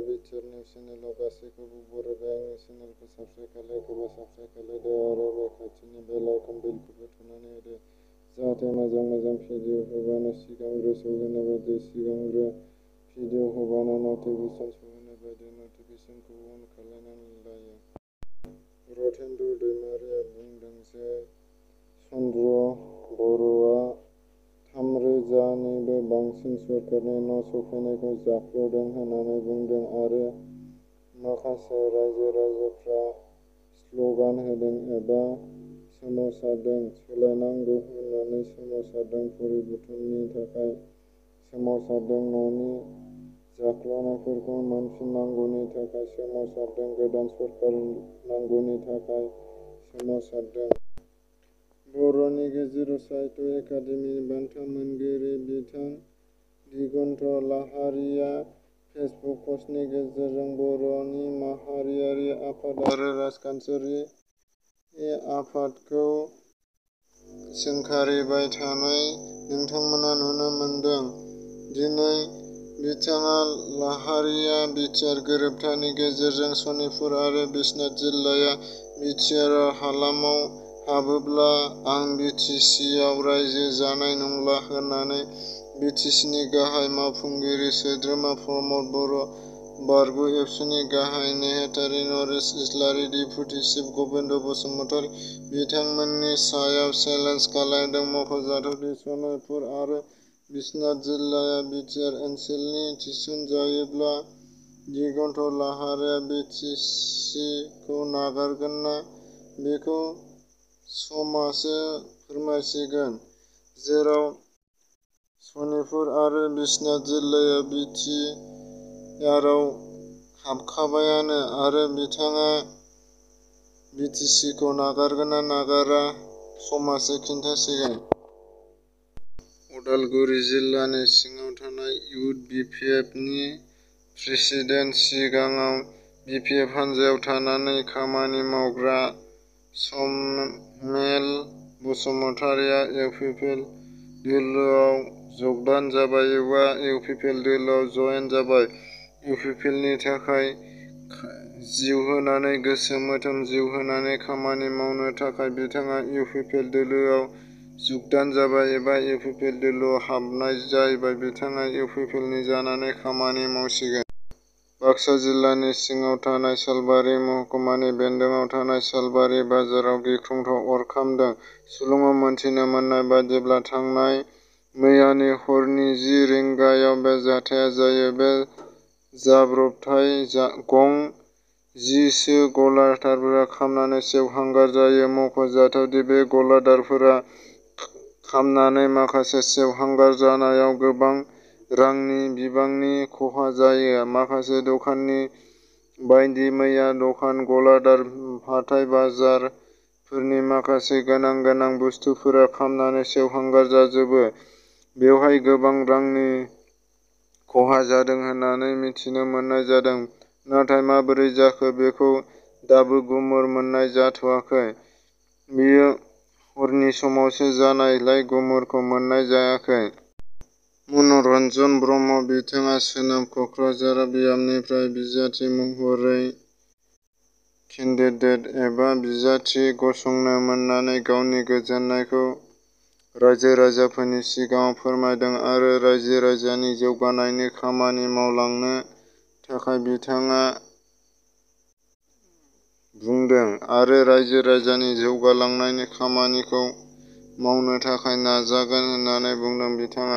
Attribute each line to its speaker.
Speaker 1: बिटिआरनि चेनेलाव गासैखौबो बरायबाय। आंनि चेनेलखौ साबस्क्राइब खालायाखैबा साबस्क्राइब खालायदो आरो बे खाथिनि बेल आइकन बेलखौबो थुनानै होदो, जाहाथे मोजां भिडिअ होबानो सिगांग्रो सौहैनाय बायदि सिगांग्रो भिडिअ होबानो नटिफिकेसन सौहैनाय बायदि नटिफिकेसनखौ अन खालामनानै लायो। रथेन्द्र दैमारिया बुंदों जे चन्द्र बर'आ 3,000 निबो बांसिन सरकारनि न' सफैनायखौ जाख्ल'दों होननानै बुंदों आरो माखासे रायजो-राजाफ्रा स्ल'गान होदों एबा सोमावसारदों, सोलायनांगौ होननानै सोमावसारदों, परिबर्तननि थाखाय सोमावसारदों, न'नि जाख्ल'नायफोरखौ मोनफिननांगौनि थाखाय सोमावसारदों, गोदान सरकार नांगौनि थाखाय सोमावसारदों। बर'नि गेजेराव साहित्य एकादेमि बान्था मोनगिरि बिथां दिगन्त लाहारीया फेसबुक पस्टनि गेजेरजों बर'नि माहारियारि आफाद आरो राजखान्थियारि आफादखौ सोंखारिबाय थानाय नोंथांमोना नुनो मोन्दों। दिनै बिथाङा लाहारीया बिटिआर गोरोबथानि गेजेरजों सनितपुर आरो बिश्वनाथ जिल्लाया बिटिआर हालामाव हाबोब्ला आं बिटिसिआव रायजो जानाय नंला होननानै बिटिसिनि गाहाय मावफुंगिरि सोद्रोमा प्रमद बर', बारग' एबसुनि गाहाय नेहाथारि नरेश इस्लारि, डेपुटि चिफ गबिन्द बसुमतारी बिथांमोननि सायाव चेलेन्ज खालामदों। मख'जाथाव दि सनितपुर आरो बिश्वनाथ जिल्लाया बिटिआर ओनसोलनि थिसनजायोब्ला दिगन्त लाहारीया बिटिसिखौ नागारगोन ना बेखौ समासो फोरमायसिगोन। जेराव सनितपुर आरो बिश्वनाथ जिल्लाया बिटिआरआव हाबखाबायानो आरो बिथाङा बिटिसिखौ नागारगोन ना नागारा समासो खिन्थासिगोन। उदालगुरि जिल्लानि सिङाव थानाय इउथ बिपिएफनि प्रेसिडेन्ट, सिगाङाव बिपिएफ हान्जायाव थानानै खामानि मावग्रा समेल बसुमतारीया इउपिपिएल दोलोआव जगदान जाबाय एबा इउपिपिएल दोलोआव जयेन जाबाय। इउपिपिएलनि थाखाय जिउ होनानै, गोसो मोदोम जिउ होनानै खामानि मावनो थाखाय बिथाङा इउपिपिएल दोलोआव जगदान जाबाय एबा इउपिपिएल दोलोआव हाबनाय जाहैबाय। बिथाङा इउपिपिएलनि जानानै खामानि मावसिगोन। बाक्सा जिल्लानि सिङाव थानाय सालबारि महकुमानि बेन्दोङाव थानाय सालबारि बाजाराव गिख्रंथाव अर खामदों। सुलुङाव मोनथिनो मोननाय बादिब्ला थांनाय मैयानि हरनि 10 रिंगायाव बे जाथाया जायो। बे जाब्रबथाय गं 10 सो गलादारफोरा खामनानै सेवहांगार जायो। मख'जाथाव दि बे गलादारफोरा खामनानै माखासे सेवहांगार जानायाव गोबां रांनि बिबांनि खहा जायो। माखासे दखाननि बायदि मैया दखान, गलादार, हाथाय बाजारफोरनि माखासे गोनां बुस्थुफोरा खामनानै सेवहांगार जाजोबो। बेवहाय गोबां रांनि खहा जादों होननानै मिथिनो मोननाय जादों। नाथाय माबोरै जाखो बेखौ दाबो गुमुर मोननाय जाथ'वाखै। बेयो हरनि समावसो जानायलाय गुमुरखौ मोननाय जायाखै। मनरन्जन ब्रह्म बिथाङा सोनाब क'क्राझार बियाबनिफ्राय बिजाथि महरै केन्डिडेट एबा बिजाथि गसंनो मोननानै गावनि गोजोननायखौ रायजो-राजाफोरनि सिगाङाव फोरमायदों आरो रायजो-राजानि जौगानायनि खामानि मावलांनो थाखाय बिथाङा बुंदों आरो रायजो-राजानि जौगालांनायनि खामानिखौ मावनो थाखाय नाजागोन होननानै बुंदों। बिथाङा